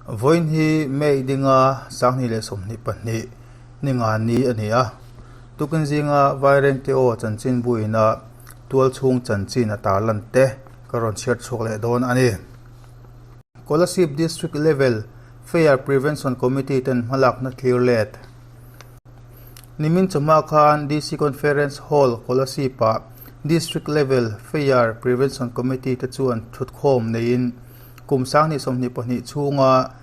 Vawiin hi May dinga 2022 ni nga ni a ni a. Tukin zinga Vairengte aw chanchinbu ina tualchhung chanchin a tarlan te ka rawn chhiar chhuak leh dawn a ni. Kolasib District Level Fire Prevention Committee ten hmalakna thlir let. Nimin chawhma khan DC Conference Hall Kolasib ah District Level Fire Prevention Committee te chuan thutkhawm neiin kum 2022 chhunga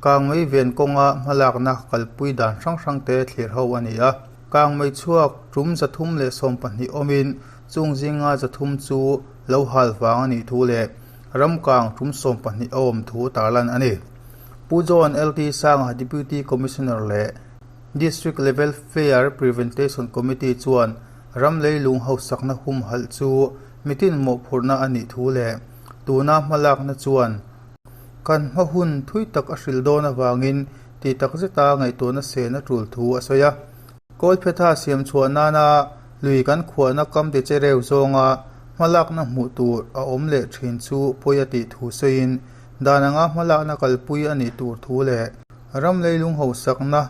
kangmei ven kawnga hmalakna kalpui dan hrang hrang te thlir ho a ni a. Kangmei chhuak tum 312 awmin chung zinga 300 chu lo hal vang a nih thu leh ram kang tum 12 a awm thu tarlan a ni. Pu John LT Sanga Deputy Commissioner leh District Level Fire Preventation Committee chuan ram leilung hausakna humhalh chu mitin mawhphurhna a nih thu leh tuna hmalakna chuan kan hma hun thui tak a hril dawn avangin tih tak zeta ngaihtuahna sen a tul thu a sawi a. Kawlphetha siam chhuah nana lui kan khuahna kam ti che reu zawnga hmalakna hmuh tur a awm leh thin chu pawi a tih thu sawiin dan anga hmalakna kalpui a nih tur thu leh ram leilung hausakna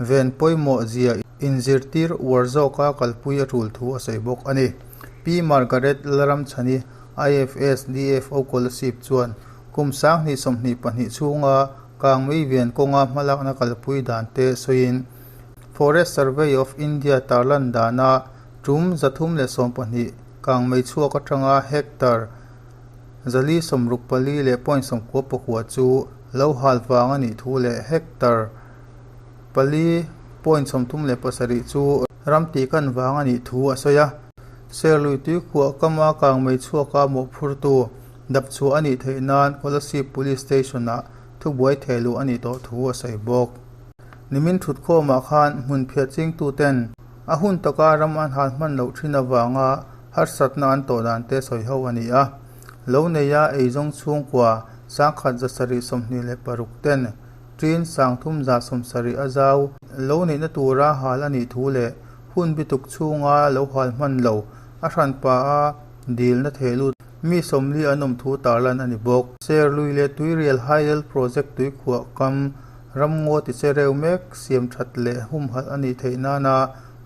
ven pawimawh zia inzirtir uar zawka kalpui a tul thu a sawi bawk a ni. Pi Margaret Laramchhani IFS DFO Kolasib chuan kum 2022 chhunga kangmei ven kawnga hmalakna kalpui dan te sawiin Forest Survey of India tarlan dana tum 312 kangmei chhuak atanga hectare 464 leh point 99 chu lo hal vang a nih thu leh hectare 4.37 chu ram tihkan vang a nih thu a sawi a. Serlui tuikhuah kama kangmei chhuaka mawhphurtu dapchhuah a nih theih nan Kolasib Police Station-ah thubuai thehluh a nih tawh thu a sawi bawk. Nimin thutkhawmah khan hmun phiah chingtuten a hun taka ram an hal hman loh thin avanga harsatna an tawh dan te sawi ho a ni a. Lo neia eizawng chhungkua 1726 ten tin 370 a zau lo neihna tura hal a nih thu leh hun bituk chhunga lo hal hman lo a hranpa a dilna thehlut mi 40 an awm thu tarlan a ni bawk. Serlui leh Tuirial Hydel Project tuikhuah kam ramngaw ti che reu mek siam that leh humhalh a nih theih nana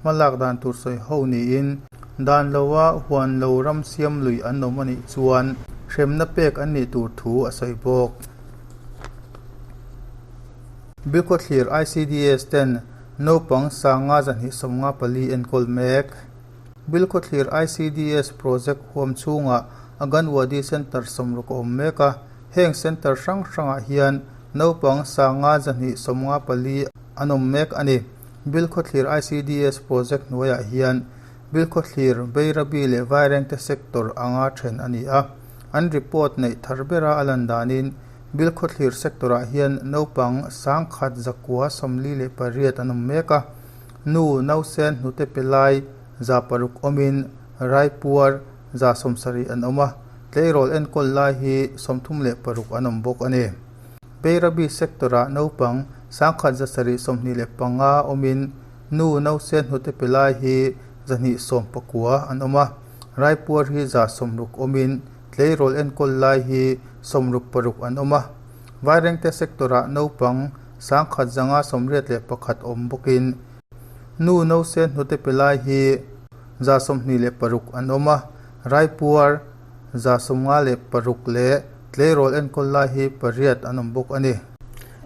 hmalak dan tur sawi ho niin dan loa huan lo ram siam lui an awm a nih chuan hremna pek an nih tur thu a sawi bawk. Bilkhawthlir ICDS ten naupang 5254 enkawl mek. Bilkhawthlir ICDS project huam chhungah Anganwadi Centre 60 a awm mek a, heng centre hrang hrangah hian naupang 5254 an awm mek a ni. Bilkhawthlir ICDS project hnuaiah hian Bilkhawthlir, Bairabi leh Vairengte sector anga then a ni a. An report neih thar bera a lan danin Bilkhawthlir sector-ah hian naupang 1948 an awm mek a. Nu nausen hnute pe lai 600 awmin raipuar 70 an awm a, tleirawl enkawl lai hi 36 an awm bawk a ni. Bairabi sector-ah naupang 1725 awmin nu nausen hnute pe lai hi 219 an awm a, raipuar hi 60 awmin tleirawl enkawl lai hi 66 an awm a. Vairengte sector-ah naupang 1181 awm bawkin nu nausen hnute pe lai hi 26 an awm a, raipuar 56 leh tleirawl enkawl lai hi 8 an awm bawk a ni.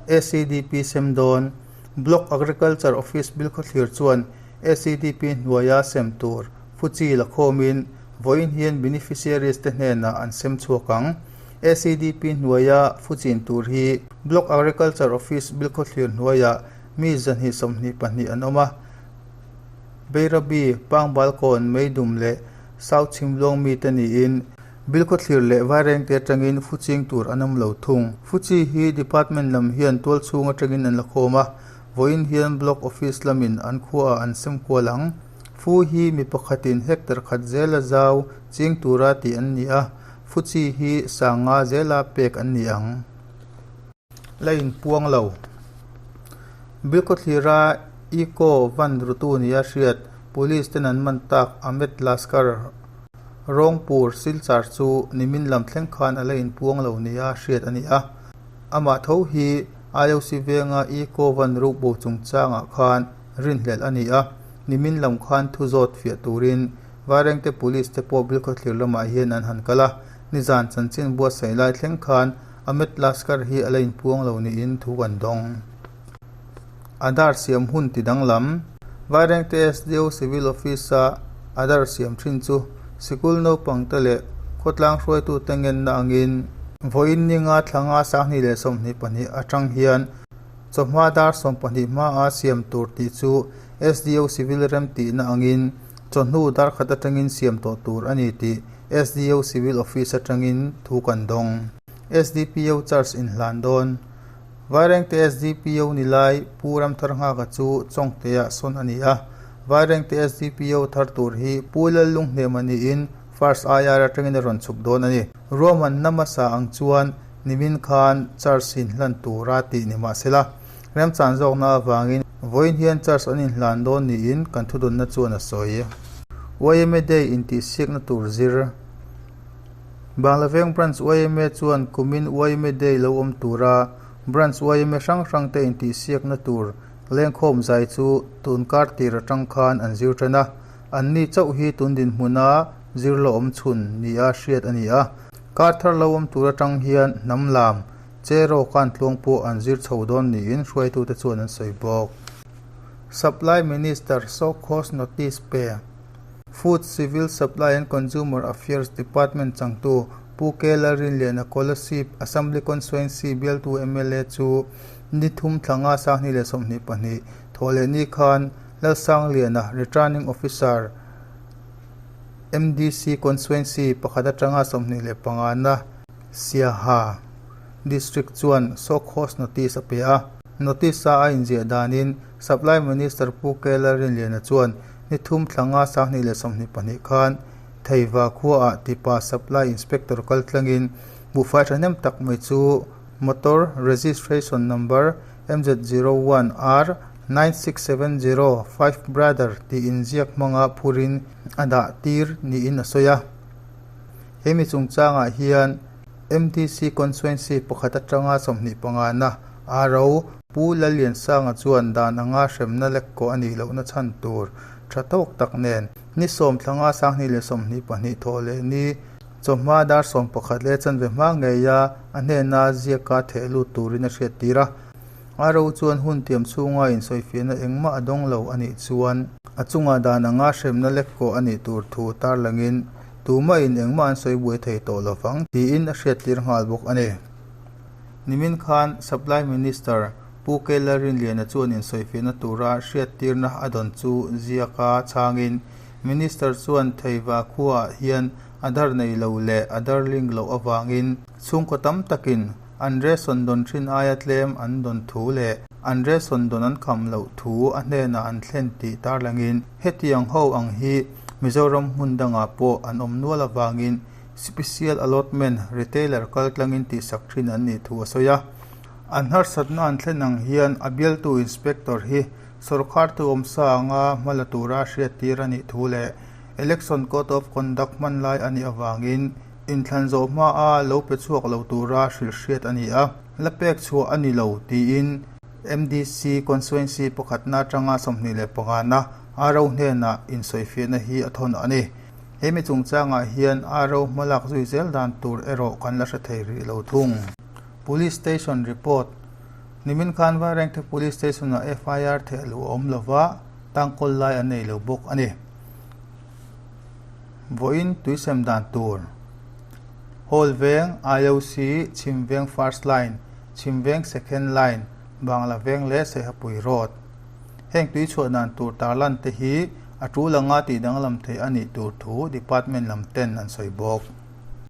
ACDP sem dawn Block Agriculture Office Bilkhawthlir chuan ACDP hnuaia sem tur Fuchi la khawmin vawiin hian beneficiaries te hnenah an sem chhuak ang. ACDP hnuaia Fuchin tur hi Block Agriculture Office Bilkhawthlir hnuaiah mi 222 an awm a. Bairabi, Pangbalkawn, Meidum leh South Chhimluang mite niin Bilkhawthlir leh Vairengte atangin Fuching tur an awm lo thung. Fuchi hi department lam hian tualchhung atangin an la khawm a, vawiin hian Block Office lamin an khuaah an sem kual ang. Fu hi mi pakhatin hectare khat zela zau ching tura tih an ni a, Fuchi hi sanga zela pek an ni ang. La inpuang lo. Bilkhawthlira Eco van rutu nia hriat Police ten an man tak Ahmed Laskar Rawngpur Silchar chu nimin lam thleng khan a la inpuang lo nia hriat a ni a. Amah tho hi. IOC venga Eco Van rukbo chungchangah khan rinhlelh a ni a, nimin lam khan thu zawt fiah turin Vairengte Police te pawh Bilkhawthlir lamah hian an han kal a, nizan chanchin buatsaih lai thleng khan Amit Laskar hi a la inpuang lo niin thu kan dawng. Adhar siam hun ti danglam. Vairengte SDO Civil Office-a Adhar siam thin chu sikul naupangte leh khawtlang hruaitute ngenna angin vawiin ninga thlanga 2022 atang hian chawhma dar 12 hmaa siam tur tih chu SDO Civil remtihna angin chawhnu dar khat atangin siam tawh tur a ni tih SDO Civil Office atangin thu kan dawng. SDPO charge inhlan dawn. Vairengte SDPO ni lai Pu Ramthar Nghaka chu Chawngtea sawn a ni a. Vairengte SDPO thar tur hi Pu Lallunghnem a niin First IR atangin a rawn chhuk dawn a ni. Ruahmanna hmasa ang chuan nimin khan charge inhlan tura tih ni mahsela, remchan zawkna avangin vawiin hian charge an inhlan dawn niin kan thudawnna chuan a sawi. Yma Day intihsiakna tur zir. Banglaveng Branch yma chuan kumin yma Day lo awm tura Branch yma hrang hrangte intihsiakna tur lengkhawm zai chu tun kar tir atang khan an zir tan a, anni chauh hi tun dinhmuna zir la awm chhun nia hriat a ni a. Kar thar lo awm tur atang hian hnam lam Cheraw kan tluang pawh an zir chho dawn niin hruaitute chuan an sawi bawk. Supply Minister Show Cause Notice pe. Food, Civil Supply and Consumer Affairs Department changtu Pu K Lalrinliana Kolasib Assembly Constituency bialtu mla chu ni thum thlanga 2022 thawhlehni khan Lalsangliana Returning Officer MDC Constituency pakhat atanga 25 na Siaha District chuan Show Cause Notice a pe a. Notice-a a inziah danin Supply Minister Pu K Lalrinliana chuan Ni thum thlanga 2022 khan Theiva khuaah tipa Supply Inspector kal tlangin buhfai thahnem tak mai chu motor registration number MZ 01 R 9670 5 Brother tih inziak hmanga phurin a dah tir niin a sawi a. He mi chungchangah hian MDC Constituency pakhat atanga 25 na RO Pu Lalliansanga chuan dan anga hremna lekkawh a nih lohna chhan tur tha tawk tak nen ni sawm thlanga 2022 thawh leh ni chawhma dar 11 leh chanve hma ngeia a hnena ziaka theh lut turin a hriat tir a. A ro chuan hun tiam chhunga insawifiahna engmah a dawng lo a nih chuan a chungah dan anga hremna lekkawh a nih tur thu tarlangin tumahin engmah an sawi buai thei tawh lovang tiin a hriattir nghal bawk a ni. Nimin khan Supply Minister Pu K Lalrinliana chuan insawifiahna tura hriattirna a dawn chu ziaka chhangin Minister chuan Theiva khuaah hian Aadhaar nei lo leh Aadhaar link loh avangin chhungkaw tam takin an ration dawn thin aia tlem an dawn thu leh an ration dawn an kham loh thu a hnenah an thlen tih tarlangin hetiang ho ang hi Mizoram hmun dangah pawh an awm nual avangin Special Allotment Retailer kaltlangin tihsak thin an nih thu a sawi a. An harsatna an thlen ang hian a bialtu Inspector hi sawrkar tu awmsa anga hma la tura hriattir a nih thu leh Election Code of Conduct hman lai a nih avangin inthlan zawh hmaa lo pe chhuak lo tura hrilh hriat a ni a, la pek chhuah a ni lo tiin MDC Constituency pakhatna atanga 25 na RO hnenah insawifiahna hi a thawn a ni. He mi chungchangah hian RO hmalak zui zel dan tur erawh kan la hre thei rih lo thung. Police Station Report, Nimin khan Vairengte Police Station-ah FIR theh luh a awm lova, tangkawl lai an nei lo bawk a ni. Vawiin tuisem dan tur, Hall Veng, IOC, Chhim Veng First Line, Chhim Veng Second Line, Bangla Veng leh Seihapui Road. Heng tui chhuah dan tur tarlan te hi a tul anga tih danglam theih a nih tur thu Department lam ten an sawi bawk.